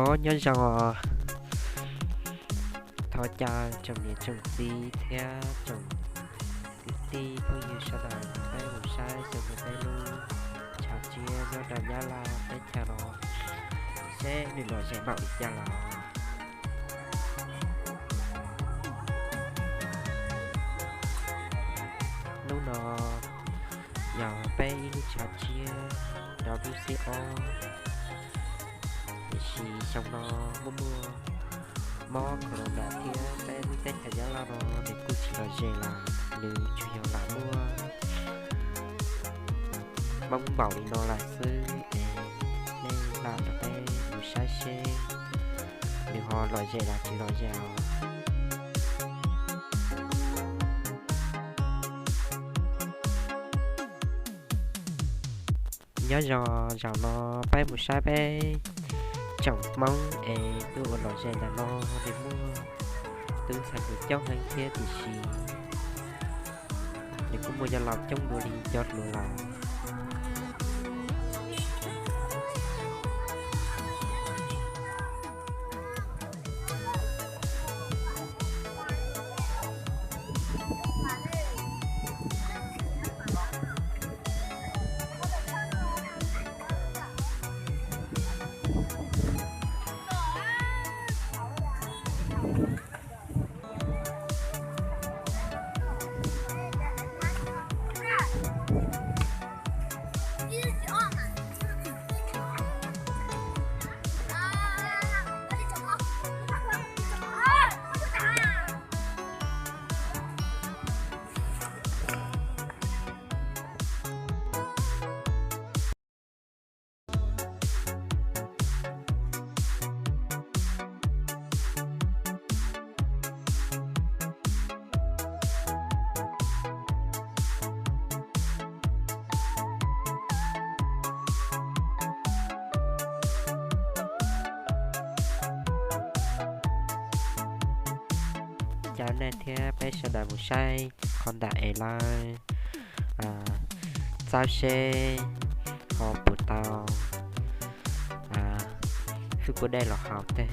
Os, nyob zoo os. Thov caw tsoom niam tsoom txiv thiab tsoom kwv tij phooj ywg sawv daws peb mus saib xyoo no peb lub tshav tsiab nyob rau Nyab Laj teb chaws no seb nws lom zem npaum li cas los. Hnub no yog peb ib lub tshav tsiab rau lub xiab ob, tiam sis xyoo no muaj muaj mob corona thiab peb lub teb chaws Nyab Laj no nws kuj tsis lom zem lawm, nws tsuas yog lam muaj Hmoob npaum li no lawm xwb es nej lam rau peb mus saib seb nws ho lom zem los tsis lom zem os. Nyob zoo, zaum no peb mus saib peb tsoom Hmoob es tuaj ua lom zem ntawm no, nws muaj tub ntxhais hluas coob heev thiab tiam sis nws kuj muaj cov laus coob dua li cov hluas lawm. Caw nej thiab peb sawv daws mus saib qhov ntawm es lawv txawb seb ho puas tau xub kua dej los haus teb.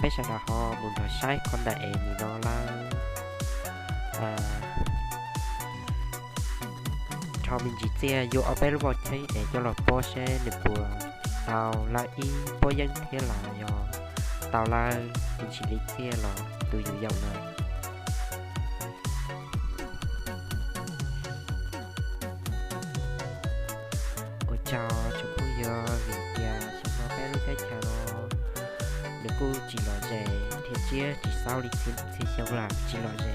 Peb sawv daws ho mus nrog saib qhov ntawm es nim no lawv rho me ntsis txiaj yuav ob peb lub voj txheeb es coj los pob seb nws puas tau lawv ib pob yeeb thiab los yog tau lawv me ntsis li txiaj los tus yus yaum na. Ua tsaug tsoom phooj ywg vim tias xyoo no peb lub teb chaws no nws kuj tsis lom zem, dhia tsiab tsis xaub li txhia xyoo lawm, tsis lom zem.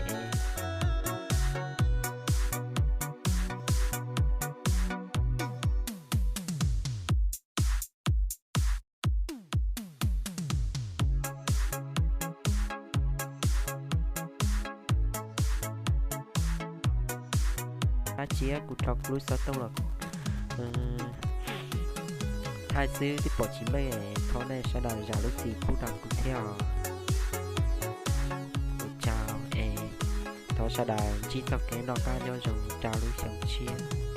Dab tsi kuv rho kuv lub xov tooj los thaij xwb twb pom tsis meej, thov nej sawv daws zam lub txim pub rau kuv thiab os. Ua tsaug es thov sawv daws ntsib txoj kev noj qab nyob zoo rau lub xyoo tshiab.